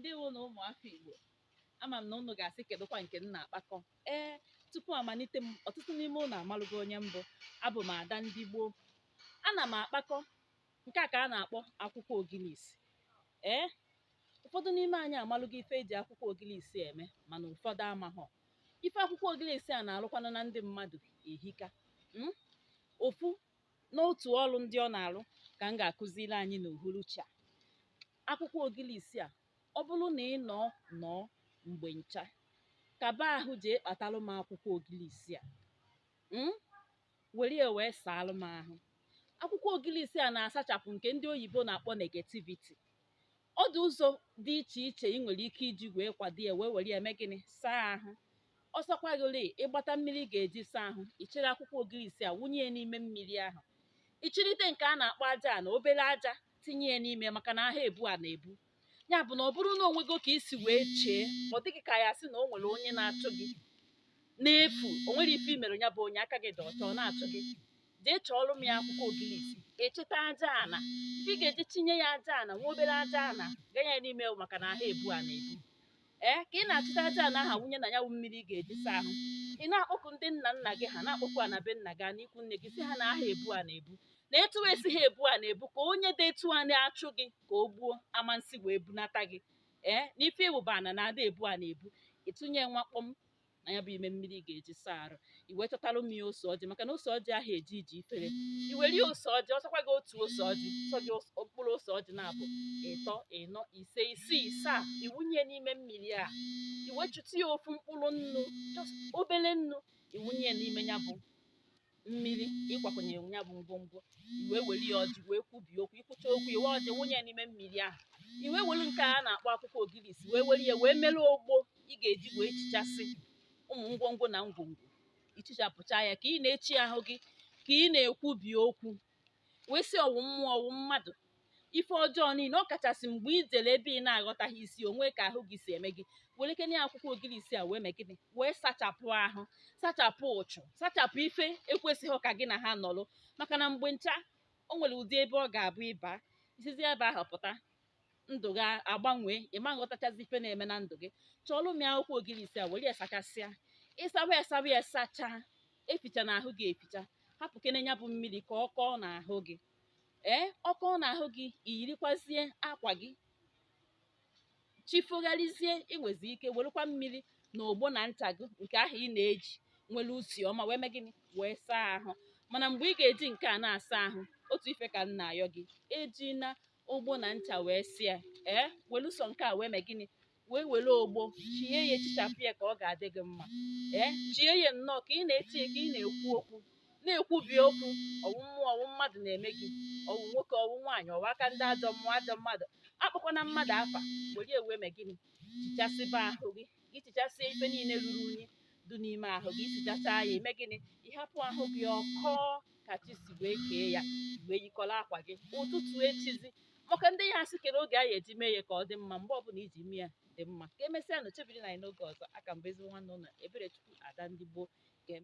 Ndewo na ụmụafọ Igbo. Ama m na unu ga-asị, kedụkwa nke m na-akpakọ? Ee, tupu amalite m, ọtụtụ n'ime unu amalụgo onye mbụ abụ m. Ada ndị gboo. Ana m akpakọ nke a ka a na-akpọ akwụkwọ ogilisi. Ee, ụfọdụ n'ime anyị amalụgo ife eji akwụkwọ ogilisi eme, mana ụfọdụ amaghọ ife akwụkwọ ogilisi a na-alụkwanụ na ndị mmadụ ehika. Ofu n'otu ọrụ ndị ọ na-arụ ka m ga-akụziri anyị n'uhuruchi a. Akwụkwọ ogilisi a, ọ bụrụ na ị nọọ nọọ mgbe ncha, kaba ahụ jee kpatalụ m akwụkwọ ogilisi a, were ya wee saalụ m ahụ. Akwụkwọ ogilisi a na-asachapụ nke ndị oyibo na-akpọ negativity. Ọ dị ụzọ dị iche iche ị nwere ike iji wee kwado ya, wee were ya mee gịnị? Saa ahụ. Ọsọkwaghịrị ịgbata mmiri ị ga-eji saa ahụ, ichere akwụkwọ ogilisi a, wụnye ya n'ime mmiri ahụ. Ichirite nke a na-akpọ aja na obere aja, tinye ya n'ime, maka na ahụ ebu a na-ebu ya bụ na ọ bụrụ na onwego ka isi wee chee, ọ dịghị ka ya sị na o nwere onye na-achụ gị n'efu, o nwere ife imere ya bụ onye aka gị dị ọcha, ọ na-achụ gị, jee chọọrọ m ya akwụkwọ ogilisi, echeta aja ana ife ị ga-eji tinye ya, aja ana, nwa obere aja ana, ganye ya n'ime, maka na ahụ ebu a na-ebu. Ee, ka ị na-achịta aja ana aha wunye na ya wụ mmiri ị ga-eji saa ahụ, ị na-akpọku ndị nna nna gị ha, na-akpọku ana be nna gị, ana ikwu nne gị, si ha na aha ebu a na-ebu, na etu esi ha ebu a na-ebu, ka onye dị etu a na-achụ gị ka o gbuo amansi wee bunata gị. Ee, n'ife ịwụba ana na-ada ebu a na-ebu, ịtụnye nwa kpọm na ya bụ ime mmiri ị ga-eji saa arụ. I wee chọtara m ya ose ọjị, maka na ose ọjị ahụ eji iji ifere. I were ya ose ọjị, ọsọkwa gị otu ose ọjị, sọ gị mkpụrụ ose ọjị na-abụ, ịtọ, ịnọ, ise, isii, isaa, iwunye n'ime mmiri a. I wee chụta ya ofu mkpụrụ nnu, just obere nnu, iwunye ya n'ime ya bụ mmiri ịgwakwanyere ya bụ ngwongwo. I wee were ya ọjị wee kwubie okwu. Ikwucha okwu, iwe ọjị wunye ya n'ime mmiri ahụ. I wee were nke a na-akpọ akwụkwọ ogirisi, wee were ya wee mere ogbo ị ga-eji wee chichasị ụmụ ngwongwo na ngwongwo. Ichichapụcha ya, ka ị na-echi ahụ gị, ka ị na-ekwubi okwu, wee sị ọwụ mmụọ, ọwụ mmadụ, ife ọjọọ niile, ọ kachasị mgbe ị jere ebe ị na-aghọtaghị isi onwe ka ahụ gị si eme gị, were kene akwụkwọ ogirisi a wee mee gịnị? Wee sachapụ ahụ, sachapụ ụchụ, sachapụ ife ekwesịghị ka gị na ha nọrọ. Maka na mgbe ncha, o nwere ụdị ebe ọ ga-abụ ịba isizi ebe ahụ pụta, ndụ gị agbanwee, ịma nghọtachazi ife na-eme na ndụ gị. Chọọrọ m ya akwụkwọ ogirisi a, were ya sachasịa. Ịsawa ya, sawa ya, sachaa, eficha na ahụ gị, eficha, hapụ kene ya bụ mmiri ka ọ kọọ n'ahụ gị. Ee, ọ kọọ n'ahụ gị, iyirikwazie akwa gị, chifogharịzie. Inwezi ike werekwa mmiri na ogbo na ncha gị nke ahụ ị na-eji nwere usi ọma wee mee gịnị? Wee saa ahụ. Mana mgbe ị ga-eji nke a na-asa ahụ, otu ife ka m na-ayọ gị, ejina ogbo na ncha wee sie. Ee, were sọ nke a wee mee gịnị? Wee were ogbo chie ya, echichapụ ya ka ọ ga-adị gị mma. Ee, chie ya nnọọ ka ị na-echi ya, ka ị na-ekwu okwu, na-ekwubi okwu, ọwụ mmụọ, ọwụ mmadụ na-eme gị, ọwụ nwoke, ọwụ nwaanyị, ọwụ aka ndị ajọ mmụọ, ajọ mmadụ, akpọkwana mmadụ afa, were ewe mee gịnị? Chichasịba ahụ gị. Ichichasịa ife niile ruru unyi dị n'ime ahụ gị, isichacha ya, eme gịnị? Ịhapụ ahụ gị ọkọọ ka chi si wee kee ya, wee yikọrọ akwa gị. Ụtụtụ echizi, maka ndị ya asị kere oge a ya eji mee ya ka ọ dị mma, mgbe ọbụla iji mee ya dị mma. Ka emesịa nụ, chebiri na anyị n'oge ọzọ. Aka mbụ, ezigbo nwanne ụlọ, Eberechukwu, ada ndị gboo.